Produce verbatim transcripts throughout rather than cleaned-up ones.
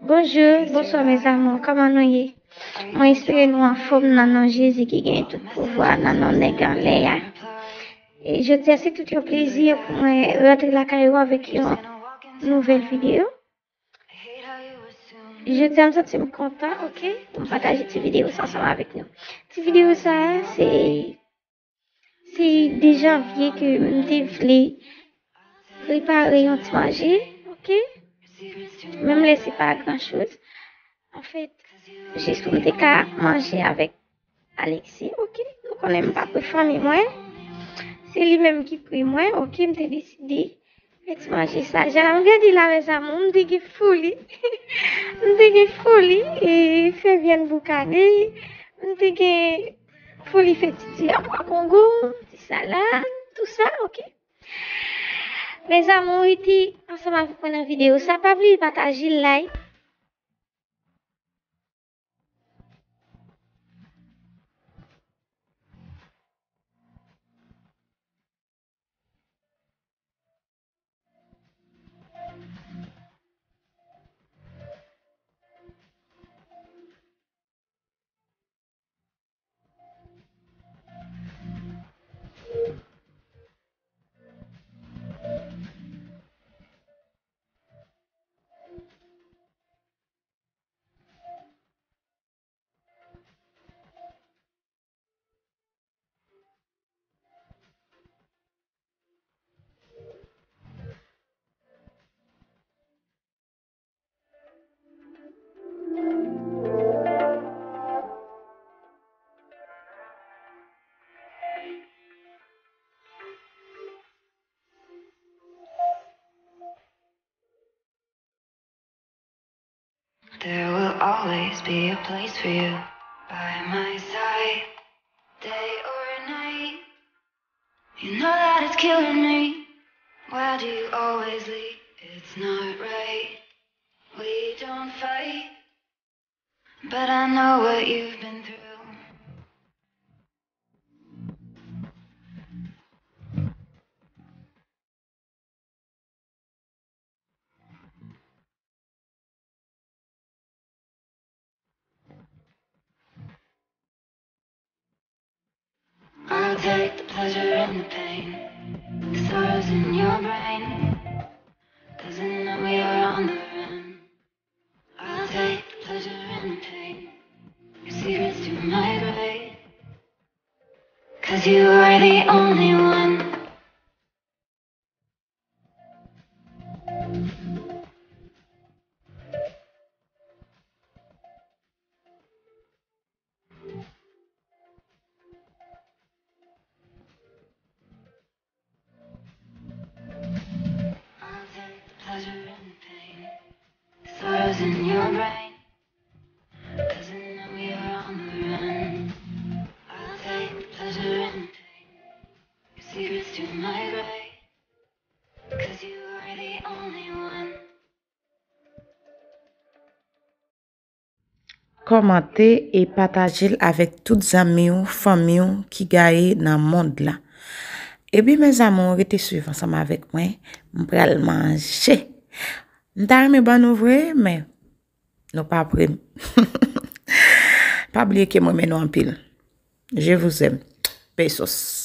Bonjou, bonswa mes amours, kòman nou ye? Mwen espere nou anfòm nan non Jezi ki gen tout pouvwa, nan non nèg anlè a. E jodi a se tout yon plezi pou mwen rantre lakay ou avèk yon nouvèl videyo. Jodi a m santi m kontan, oke, pou m pataje ti videyo sa ansanm avèk nou. Ti videyo sa se se de janvye ke m te vle prepare yon ti manje, oke? Menm lè se pa gran choz. Anfèt, jis pou m te ka manje avèk Alexis, oke? Nou konnen m pa pre fanmi mwen. Se li menm ki pre mwen, oke? M te deside fè ti manje sa. Jan m gade la, mes amours, m te gen foli. M te gen foli e fè vyann boukane. M te gen foli fè ti, ti apwa kongo, ti salad, tou sa, oke? Mes amours, rete ansanm avèk mwen nan videyo sa. Pa bliye pataje, like. There will always be a place for you by my side, day or night. You know that it's killing me. Why do you always leave? It's not right. We don't fight, but I know what you've been through. I'll take the pleasure and the pain, the sorrows in your brain. Doesn't know you're on the run. I'll take the pleasure and the pain, your secrets to my grave. 'Cause you are the only one. I'll take the pleasure and the pain, the sorrows in your brain. Doesn't know you're on the run. I'll take the pleasure and the pain, your secrets to my grave. 'Cause you are the only one. Kòmante e pataje l avèk tout zanmi w, fanmi w ki gaye nan mond la. Epi, mes amours, rete swiv ansanm avèk mwen. M pral manje. M ta renmen ban nou vre, men nou pa pre m. Pa bliye ke m renmen nou anpil. Je vous aime. Besos.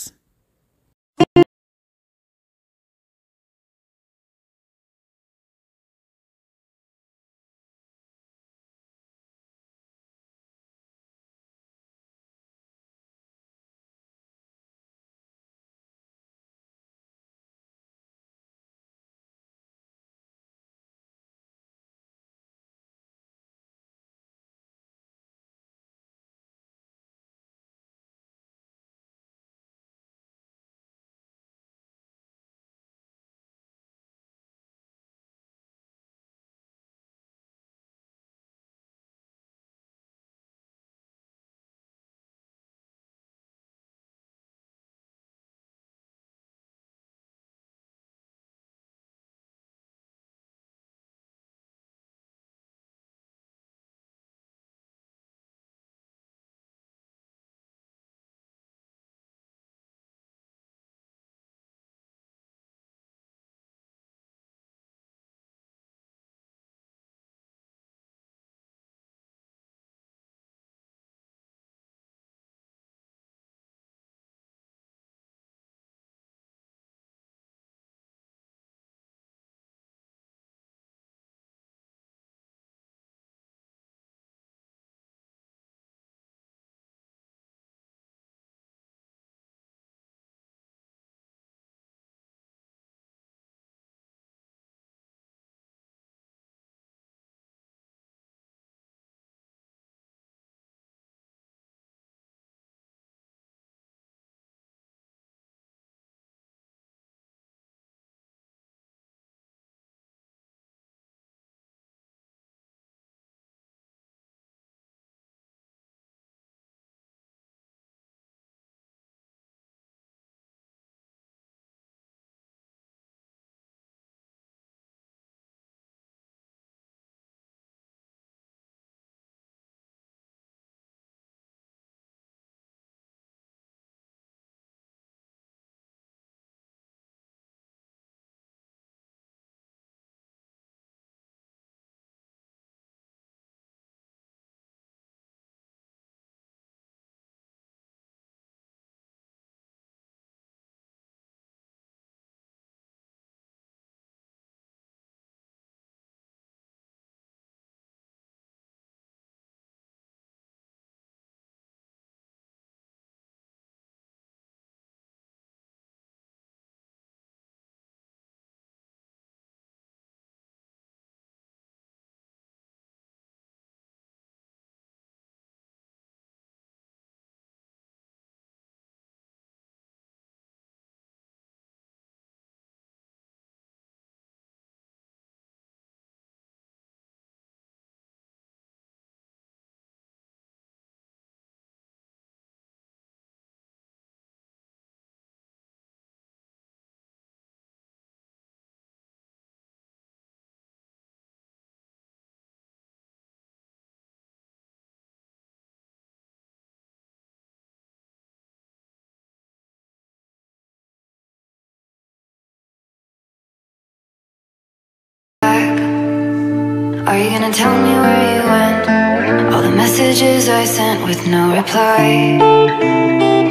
Are you gonna tell me where you went? All the messages I sent with no reply.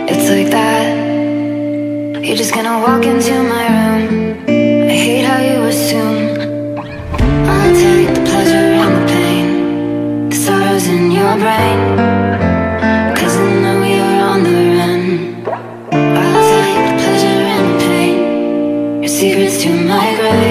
It's like that. You're just gonna walk into my room. I hate how you assume. I'll take the pleasure and the pain. The sorrows in your brain. Cause I know you're on the run. I'll take the pleasure and the pain. Your secrets to my grave.